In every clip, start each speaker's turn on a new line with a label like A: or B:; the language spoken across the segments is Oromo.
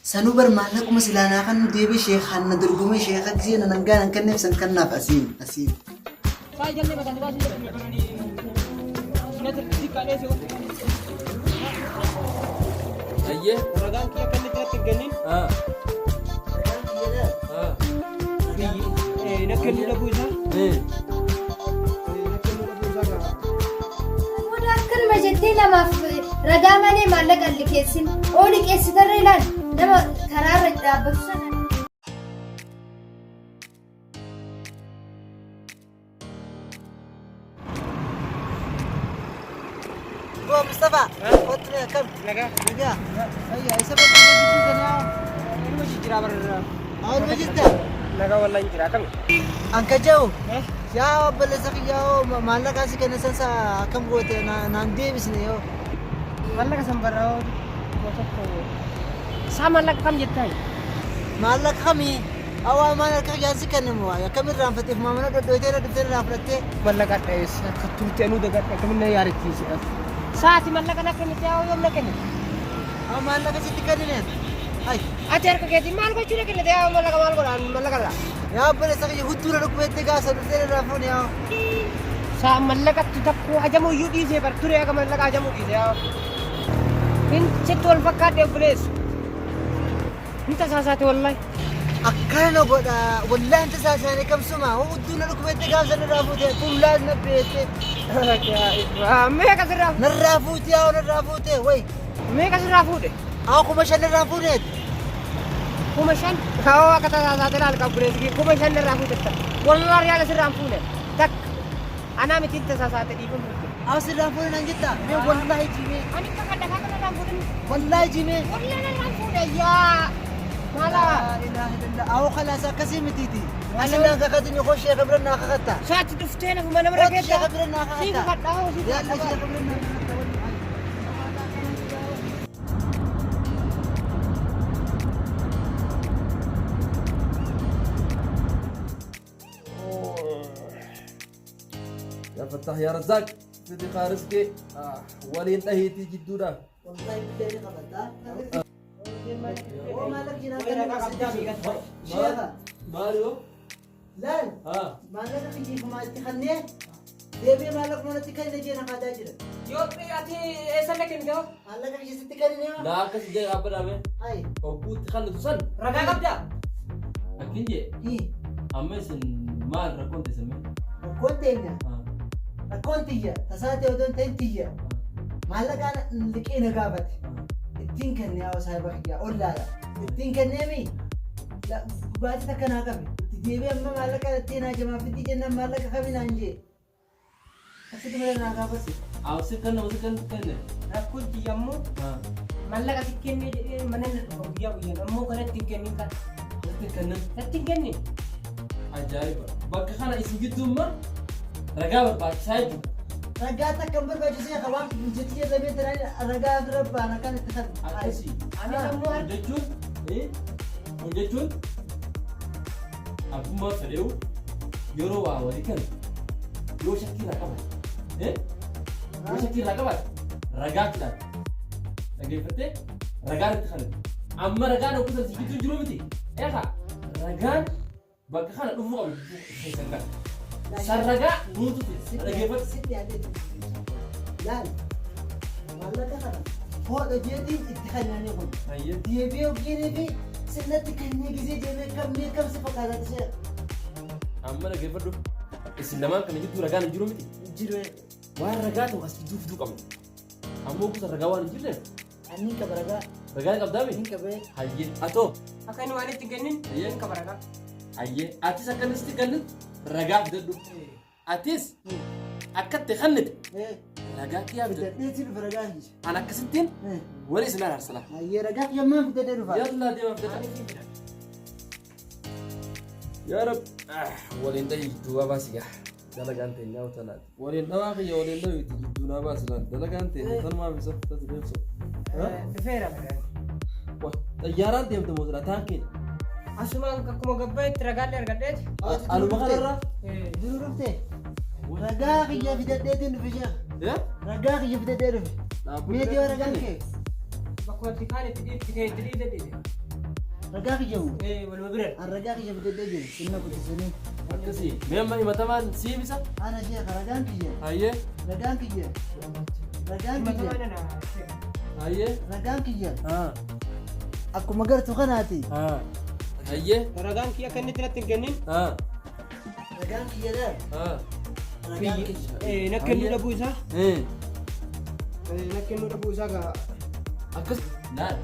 A: Sanuu bar maallaquma silaa naa kan nu deebi'e sheekaan na dorgomee sheeka gisee na nangaa nan kenneef san kannaaf asiin asiin.
B: Ayyee.
C: Ragaan kiyya kan itti natti hin kennin.
B: Ah. Ah.
C: Na kennuu dhabuu isaa.
B: Eh.
C: Na kennuu dhabuu isaa gaa.
D: Booda akkanuma jettee namaaf ragaa malee maallaqa hin liqeessin. Oo liqeessitarra ilaali. Nama karaarra dhaabbatu sana.
A: Boo Mustafa, kottu mee akkam?
C: Nagaa.
A: Nagaa. Fayyaa isa bakka jidduu kanaa.
C: Ilma jijjiiraa barra.
A: Awwal jirta?
C: Nagaa wallahi jira akkami?
A: An ka jedhu
C: Eh?
A: yaa obboleessa kiyyaa hoo maallaqa si kenne san sa akkam goote naan deebisne yoo.
C: Maallaqa san barra kuma tokko. Isaa maallaqa kam jettaa?
A: Maallaqa kamii? Awaa maal harka kiyyaan si kenne moo akkam irraanfateef maamala dhodhooytee irra dhuftee irraa fudhattee.
C: Maallaqa dheessa akka turte anuu dagadhe akkamin na yaadachiise. Saati maallaqa na kennite yaa yoom na kennite?
A: Awaa maallaqa sitti kennineen. Ay
C: Ati harka keetiin maal gochuu na kennite yaa maallaqa maal godhaan maallaqa irraa?
A: yaa obboleessa kiyya hudduu na dhukkubeettee gaafa dhuftee irraa fuune yaa.
C: Saa mallaqatti takkuu hajamuu iyyuu dhiisee bar turee akka mallaqa hajamuu dhiise yaa. Hin sitti wal fakkaadhe obboleessu. Hin tasaasaate wallahi.
A: Akkana na godha wallahi hin tasaasaane kamsuma hudduu na dhukkubeettee gaafa sana irraa fuute fuulaas na beettee.
C: Meeqa sirraa
A: Narraa fuute yaa narraa fuute wayi.
C: meeqa sirraa fuudhe?
A: Haa 5000 irraa fuuneet.
C: 5000 kaawoo akka tasaasaate laal qabu obboleessi 5000 irraa fuute. Wallahi riyaala sirraa hin fuune. Takka. Anaa miti hin tasaasaate dhiifama.
A: Haa sirraa fuune naan jetta mee wallahi jimee.
C: Ani kakadha kakadha irraa hin fuudhin.
A: Wallahi jimee.
C: Wallahi irraa hin fuudhe yaa. Maala.
A: Laa ilaaha illallah. Awoo khalaas akkasii mitiiti. Asinaan kakatin koo sheekha bira naa kakatta.
C: Saati dhuftee lafuma nama
A: Kootu sheekha bira naa
C: Sii
A: kakatta.
C: kakadha hoo sii
A: Yalla
C: kakadha.
A: sheekha bira naa kakatta wallahi.
B: Yaa Fattah yaa Razzaaq fidi kaariskee waliin dhahiitii jidduudha.
A: Wallahi billahi ni qabatta. Oo maallaqa jiraan kan sheekha.
B: Maali hoo?
A: Laal
B: Haa.
A: maallaqa kiyyiifumaa itti kannee deebi'ee maallaqa manatti kan inni jeena qaadaa jira.
C: Yoo ati eessa na kennite hoo?
A: Maallaqa kiyyiisitti kan inni
B: Laa akkas jee dhaabbadhaame.
A: Ay.
B: Hogguutti kan nutu san.
C: Ragaa qabdaa?
B: Akkin jee
A: Hii.
B: amma isin maal rakkoon teessan mee?
A: Rakkoon teenya. Rakkoon tiyya tasaa ta'e otoo hin ta'in tiyya. Maallaqaan liqii na gaafate. Ittiin kenne yaa saahiba kiyyaa ollaadha. Ittiin kenneemi baatii takka naa qabe. Itti deebi'ee amma maallaqa ittiin naa jamaa fidii jennaan maallaqa kami naan jee. Akkasitti malee naa gaafate.
B: Haa si kenna si kenna kenne.
C: Rakkoon tiyya ammoo maallaqa si kennee jedhee mana na dhufa guyyaa guyyaan ammoo kanatti hin kennin kan.
B: Sitti kennan.
C: Natti hin kennin.
B: Ajaa'iba. Bakka kana isin gidduumma ragaa barbaachisaa jechuudha.
A: Ragaa takka hin barbaachisee akka waan jetti jedhamee tanaan ragaa bira baana kan itti kan.
B: Akkasii.
C: Ani ammoo
B: Kun jechuun kun jechuun abbummaa fedheewu yeroo waa walii kennu yoo shakkii irraa qabaate yoo shakkii irraa qabaate ragaa fidhaate dhaggeeffattee ragaan itti kennu. Amma ragaan ogguu si gidduu jiru miti. Eegaa ragaan bakka kana dhufuu qabu keessan kana. San ragaa nuutu fide. Dhaggeeffadhu.
A: Sitti yaadee laal maallaqa kana hoodha jeetiin itti kennanii kun.
B: Hayyee.
A: Deebi'ee ogeerii fi sirnatti kennee gisee deemee kam mee kam si fakkaata ishee.
B: Amma dhaggeeffadhu. Isin lamaan kana jidduu ragaan hin jiru miti.
A: Jiru.
B: Waan ragaa ta'u as jidduu fiduu qabna. Ammoo gosa ragaa waan hin jirreef
A: Anni qaba ragaa.
B: ragaa qabdaami?
A: Hin qabee.
B: Hayyee. Atoo.
C: Akka inni waan itti hin kennin
B: Hayyee.
C: hin qaba ragaa.
B: Hayyee. Atis akka inni sitti kennitu ragaa fidadhu. Atis akka itti kennite ragaa kiyyaa fidadhu.
A: Fidadheetii dhufa ragaa hin
B: An akkasittiin wali isin araarsala.
A: Hayyee ragaa kiyya fidadhee dhufa.
B: Yallaa deemaa fidadha. Yaa Rabbi waliin dhahi jidduu baasi gaa. Dalagaan teenya utalaati. Waliin dhawaa kiyya waliin dhawiiti jidduu naa baasi laal. Dalagaan teenya tanumaaf isa tatu deemsu.
C: Dhufeera.
B: Xayyaaraan deemte moo silaa taankiin?
C: Asumaan akkuma gabbaa'etti ragaallee argadheeti.
B: Anuma kanarraa?
A: Jiru dhufte. Ragaa kiyya fidadheetiin dhufe sheekh. Ragaa kiyya fidadhee dhufe. Meetii yoo ragaan kee?
C: Bakkuma itti kaan itti dhiifte itti dhiifte dhiifte.
A: Ragaa kiyya moo?
C: Eh, waluma bira.
A: An ragaa kiyya fidadhee jira. Sinna qutisanii.
B: Akkasii. Mee amma himatamaan siif isa?
A: Ana sheekha ragaan kiyya.
B: Hayyee.
A: Ragaan kiyya. Ragaan
C: Himatamaan
A: kiyya.
C: ana sheekh.
B: Hayyee.
A: Ragaan kiyya.
B: Haa.
A: Akkuma gartu kanaati.
B: Haa. Hayyee.
C: Ragaan kiyya akka inni itti natti hin kennin.
B: Haa.
A: Ragaan kiyya laal.
B: Haa.
A: Ragaan kiyya.
C: Eh, na kennuu dhabuu isaa.
B: Eh.
C: Eh, na kennuu dhabuu isaa gaa.
B: Akkas. Laal.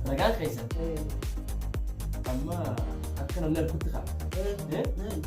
B: Ragaan keessan
C: Eh,
B: amma akka namni argutti ka'a.
A: Eh,
B: Eh?
A: eh.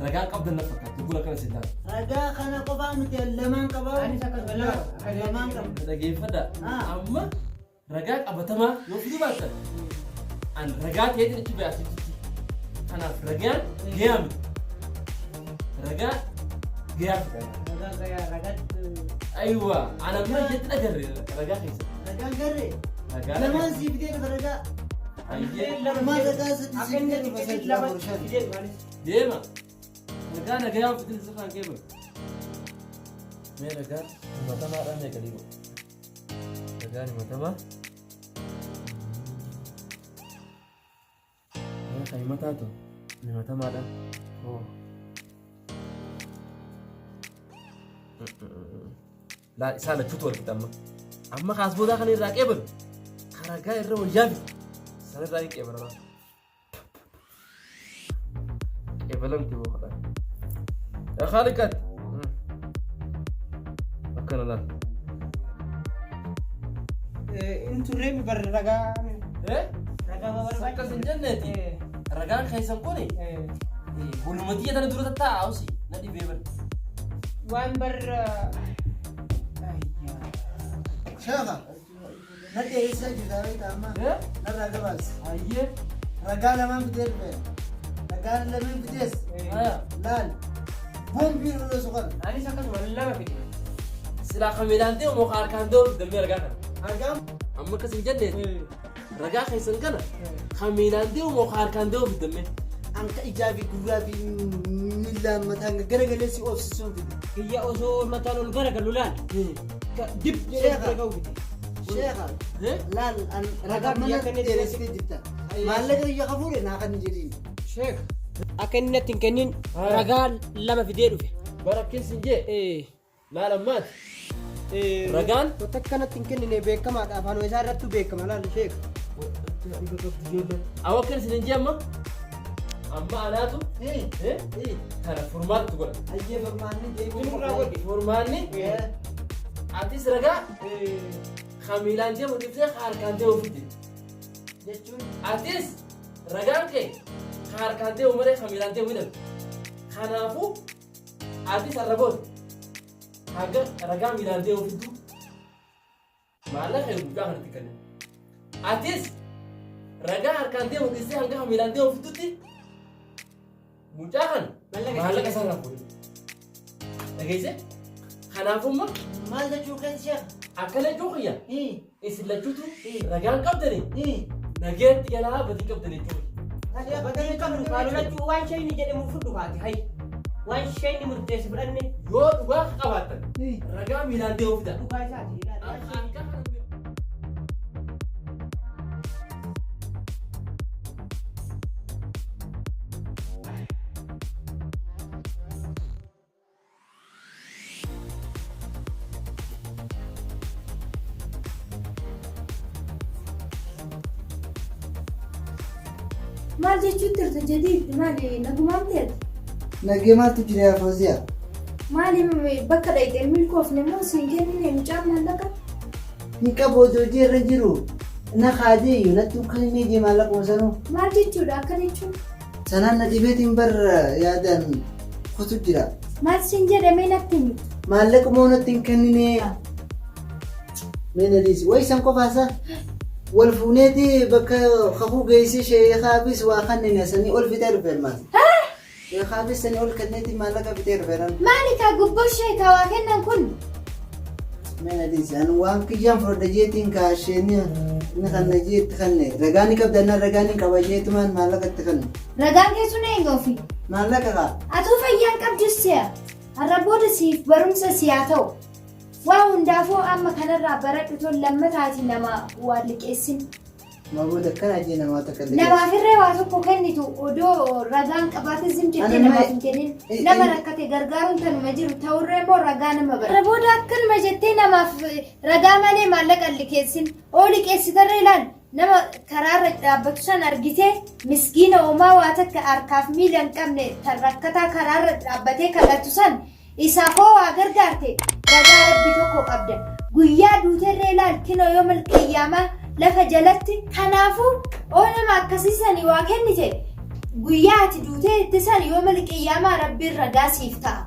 B: Ragaa qabdan na fakkaatti. Gura kana si laal.
A: Ragaa kana qofaa miti lamaan qabaa.
C: Anis akkasuma lama.
A: Lamaan qaba.
B: Dhageeffadha.
A: Ah.
B: Amma ragaa qabatamaa yoo fiduu baattan an ragaa ta'eetiin achi ba'e asitti. Kanaaf ragaan gahaa miti. Ragaa gahaa fida.
C: Ragaa gayaa ragaan.
B: Aywa, an amma ijatti dhagarre ragaa keessa.
A: Ragaan garee.
B: Ragaa
A: Lamaan sii fidee dhufa ragaa.
B: Hayyee.
A: Lamaan ragaa sadi
C: Akka
A: sii
C: inni
A: fidee
C: natti
A: dhufa
C: hin kennin
A: sadi
C: lama
A: afur shan.
C: fidee dhufa anis.
B: Deema. Ragaa nagayaa fitin sirraan keeba. Mee ragaan himatamaadhaan meeqa dhiibu? Ragaan himatamaa. Mee kan himataa ta'u himatamaadhaan. Oo. Laa isaa lachuutu wal qixa amma. Amma kaas boodaa kana irraa qeebalu. Ragaa irra wayyaa fi sanirraa hin qeebalama. Qeebalamti boo kadhaa. Yaa Khaaliqat. Akkana laal.
C: Eh, in turreemi bar ragaa.
B: Eh?
C: Ragaa ma barbaachisa?
B: Akkas hin jenneeti.
C: Eh,
B: Ragaan keessan kuni
C: eh.
B: walumatti tana dura tattaa'aa usi na dhibee bara.
C: Waan bar. Ayyaa.
A: Sheekha. Na dheeressaa jirta beektaa amma.
B: Eh?
A: Narraa gabaas.
B: Hayyee.
A: Ragaa lamaan fidee dhufe. Ragaa lameen fidees.
B: Haya.
A: Laal. Boombii irra soqan.
C: Anis akkasuma lama fide.
B: Silaa kameelaan deemu moo harkaan deemu dammee ragaa kana.
A: Ragaan
B: Amma akkas hin jenneeti. Ragaa keessan kana kameelaan deemu moo harkaan deemu dammee.
A: anka ijaa fi gurraa fi miillaan mataan garagalee si oofsisuun fide.
C: Kiyya osoo mataan ol garagalu laal. Dib jedhee
A: Sheekha.
C: ragaa fide.
A: Sheekha.
B: Eh?
A: Laal an
C: Ragaa
A: ragaa
C: biyya
A: mana
C: kanneen
A: dheeressitee jirta. Maallaqa biyya kafuudhe naa kan jedhiin.
C: Sheekh. Akka inni natti hin kennin
B: Haa.
C: ragaa lama fidee dhufe.
B: Bara keessa hin jee.
C: Eh,
B: Laal ammaati.
C: eh,
B: Ragaan?
C: Wanta akka natti hin kennine beekamaadha. Afaan isaa irrattuu beekama laal sheekh.
B: Awwa akkan isin hin jee amma. Amma anaatu
A: Eh,
B: eh,
A: eh,
B: kana furmaattu godha.
A: Hayyee furmaanni deemuu
C: Nurraa godhi.
B: Furmaanni
A: Eh,
B: atis ragaa
C: Eh,
B: kamiilaan deemu dhiiftee harkaan deemu fide.
A: jechuun
B: Atis ragaan kee harkaan deemu malee kamiilaan deemu hidhatu. Kanaafuu atis har'a booda haga ragaa miilaan deemu fiddu maallaqa guddaa kanatti kenna. Atis ragaa harkaan deemu dhiistee hanga kamiilaan deemu fiddutti mucaa kana
C: Maallaqa
B: maallaqa isaa irraa fuudhe. Dhageesse? Kanaafumma
A: maal jechuu kan sheekha?
B: akkana jechuu kiyya
A: Eh,
B: isin lachuutu
A: Eh.
B: ragaan qabdanii
A: eh,
B: nageetti galaa badii qabdanii jechuudha.
A: Sheekha,
C: Badii hin qabnu kaalolachuu waan shayni jedhamu fudhu kaate hayi. Waan shayni murteesse fudhanne
B: Yoo dhugaa qabaattan
A: Eh.
B: ragaa miilaan deemu fida.
C: dhugaa isaati. Laal.
B: Harka kana
D: Maal jechuutti jirta jadiitti maali nagumaan ta'eeti?
A: Nagee maaltu jira yaa Fawziyaa?
D: Maali bakka dhayxee milkoofne moo siin kennine mucaan maallaqa?
A: Hin qabu osoo hojii irra jiru. Na kaadee iyyuu natti ukkanimee jee maallaquma sanuu.
D: Maal jechuudha akka jechuun?
A: Sanaan na dhibeetiin barra yaadaan kutu jira.
D: Maal siin jedhamee natti himi?
A: Maallaqa moo natti hin kenninee? Mee na dhiisi. Wayi san qofaasa. Wal fuuneeti bakka kakuu geessee sheekaafis waa kanneen sanii ol fixee dhufe ilmaas. Sheekaafis sanii ol kenneeti maallaqa fixee dhufe nan.
D: Maali kaa gubboo sheekaa waa kennan kun?
A: Mee na dhiisi. Ani waan kiyyaan fudhadha jeetiin kaasheenii inni kanna jeetti kanne. Ragaa ni qabda innaan ragaa ni qaba jeetumaan maallaqa itti kanne.
D: Ragaan keessu na eenyu ofii?
A: Maallaqa kaa.
D: Atuu fayyaan qabdu si'a. Har'a booda siif barumsa si haa ta'u. Waa hundaafuu amma kanarraa baradhu tol lammataati nama waa liqeessin.
A: Amma booda akkana jee namaa takka hin liqeessu.
D: Namaafirree waa tokko kennitu odoo ragaan qabaate zim jettee
A: Ana
D: namaaf hin kennin. Nama rakkate gargaaruun tanuma jiru ta'urree immoo ragaa nama bara. Booda akkanuma jettee namaaf ragaa malee maallaqa hin liqeessin. Oo liqeessitarree ilaal nama karaarra dhaabbatu san argitee miskiina homaa waa takka harkaaf miila hin qabne tan rakkataa karaarra dhaabbatee kadhatu san Isaaf hoo waa gargaarte ragaa Rabbi tokko qabda. Guyyaa duuterree laal kinoo yoomal qiyyaamaa lafa jalatti. Kanaafuu oo nama akkasii sanii waa kennite guyyaa ati duutee itti san yoomal qiyyaamaa Rabbiin ragaa siif ta'a.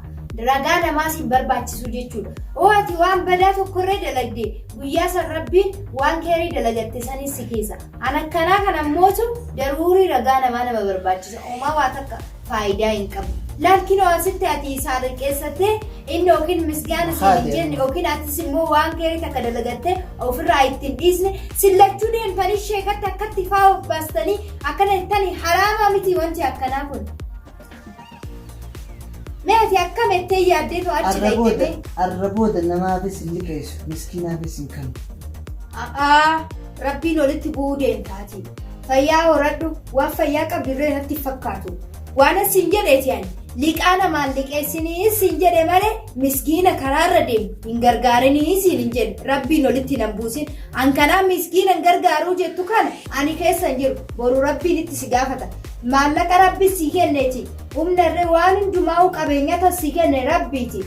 D: Ragaa namaa siin barbaachisu jechuudha. Oo ati waan badaa tokkorree dalagde guyyaa san Rabbiin waan keerii dalagatte saniin si keessa. An akkanaa kana mootu daruurii ragaa namaa nama barbaachisa. Homaa waa takka faayidaa hin qabu. Laal kinoo asitti ati isaa liqeessattee inni yookiin misgaana siin hin jenne yookiin atis immoo waan keerii takka dalagattee ofirraa ittiin dhiisne sillachuu deemtanii sheekatti akkatti faa of baastanii akkana jettanii haraamaa miti wanti akkanaa kun. Mee ati akkam ettee yaaddeetu achi
A: Arra booda
D: dhayxe mee?
A: arra booda namaafis hin liqeessu miskiinaafis hin kennu.
D: A'aa rabbiin olitti bu'uu deemtaati. Fayyaa horadhu waan fayyaa qabdurree natti hin fakkaatu. Waan sin jedheeti ani liqaa namaan liqeessinii sin jedhe malee miskiina karaarra deemu hin gargaarinii siin hin jedhe rabbiin olitti nan buusin. An kanaa miskiina hin gargaaruu jettu kana ani keessa hin jiru boru rabbiin itti si gaafata. Maallaqa rabbi sii kenneeti humna irree waan hundumaa'uu qabeenya tan sii kenne rabbiiti.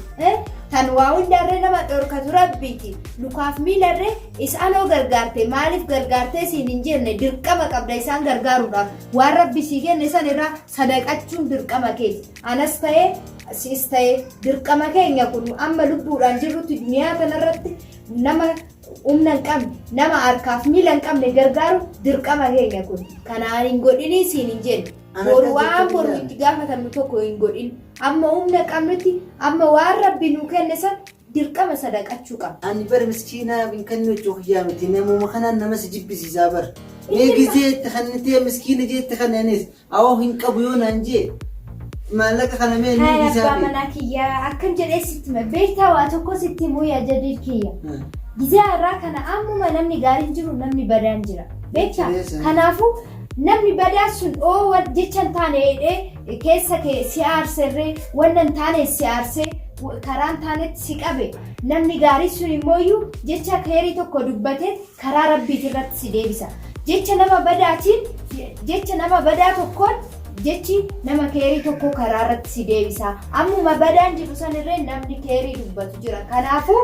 D: Tan waa hundarree nama dhorkatu rabbiiti. Lukaaf miilarree isaanoo gargaarte maaliif gargaartee siin hin jenne dirqama qabda isaan gargaaruudhaaf. Waan rabbi sii kenne san irraa sadaqachuun dirqama keeti. Anas ta'ee sis ta'ee dirqama keenya kun amma lubbuudhaan jirrutti duniyaa kanarratti nama humna hin qabne nama harkaaf miila hin qabne gargaaru dirqama keenya kun. Kanaan hin godhinii siin hin jenne.
A: Ana
D: Boru
A: kan
D: waan
A: jechuun
D: boru
A: ilaali.
D: itti gaafatamnu tokko hin godhin. Amma humna qabnutti amma waan rabbi nuu kenne san dirqama sadaqachuu qabna.
A: Ani bar miskiinaa hin kennu jechuu kiyyaa miti namuma kanaan nama si jibbisiisaa bar. Mee gizee itti kennitee miskiina jee itti kennanis awoo hin qabu yoo naan jee maallaqa kana mee inni
D: Haaya abbaa
A: dhiisaa
D: manaa kiyya akkam jedhee sitti hima beektaa waa tokko sitti himuu yaa jadiid kiyya. Gizee har'aa kana ammuma namni gaariin jiru namni badaan jira. Beektaa
A: Jireessa.
D: kanaafuu namni badaa sun oo jecha hin taane jedhee keessa kee si aarserree wanna hin taane si aarsee karaa hin taanetti si qabe namni gaarii sun immooyyuu jecha keerii tokko dubbatee karaa rabbiiti irratti si deebisa. Jecha nama badaatiin jecha nama badaa tokkoon jechi nama keerii tokko karaa irratti si deebisa. Ammuma badaan jiru sanirree namni keerii dubbatu jira. Kanaafuu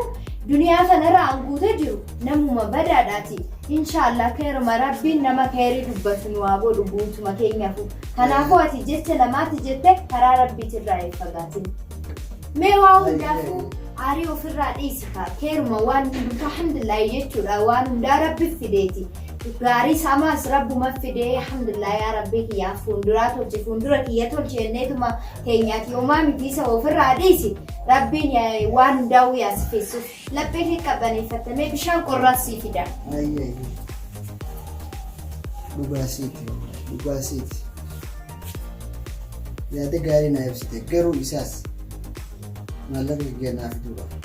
D: duniyaa kanarra an guutee jiru namuma badaadhaati. Inshaallah keeruma rabbiin nama keerii dubbatu nu haa godhu guutuma keenyafu. Kanaafuu ati jecha namaati jette karaa rabbiitirraa hin fagaatin. Mee waa hundaafuu aarii ofirraa dhiisi kaa keeruma waan hundumtuu alhamdulillah jechuudha waan hundaa rabbi fideeti. Gaarii samaas rabbuma fidee alhamdulillah yaa rabbii kiyyaa fuulduraa tolche fuuldura kiyya tolche jenneetuma keenyaati homaa miti isa ofirraa dhiisi rabbiin waan hundaa'uu yaa sifeessuuf laphee kee qabbaneeffattamee bishaan qorraas sii fida.
A: Ayyee ayyee. Dhugaa siiti dhugaa siiti. Yaada gaarii naa ibsite garuu isaas maallaqa kiyya naa fiduu qaba.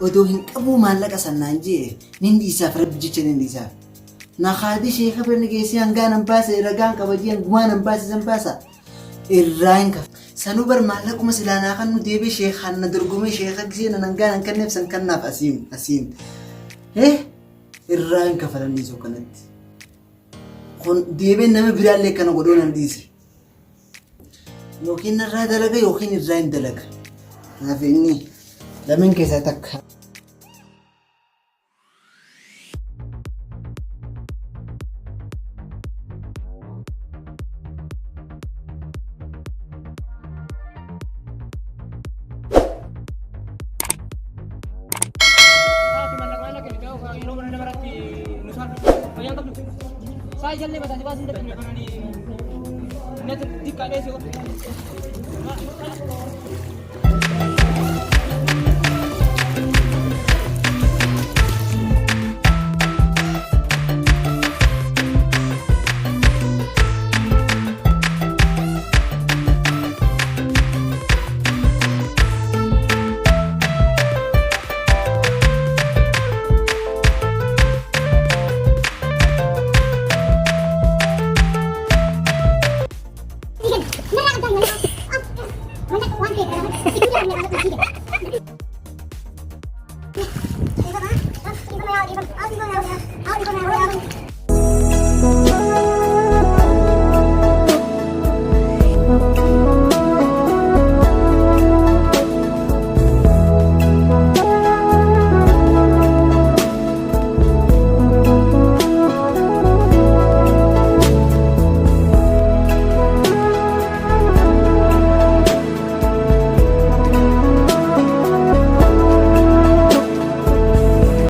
A: Odoo hin qabuu maallaqa san naan jee nin dhiisaaf rabbi jecha nin dhiisaaf. Na kaadii sheeka bira ni geessee hangaa nan baase ragaan qaba jee gumaa nan baase san baasa. Irraa hin kafa. Sanuu bar maallaquma silaa naa kannu deebi'ee sheekaan na dorgomee sheeka gisee nan hangaa nan kenneef san kannaaf asiin asiin. Eh irraa hin kafalan dhiisuu kanatti. Kun deebi'ee nama biraallee akkana godhuu nan dhiise. Yookiin narraa dalaga yookiin irraa hin dalaga. Kanaaf inni lameen keessaa takka.
C: Saa jallee mataa si baasin dadhabne kanani natti xiqqaadhee si
E: Uff.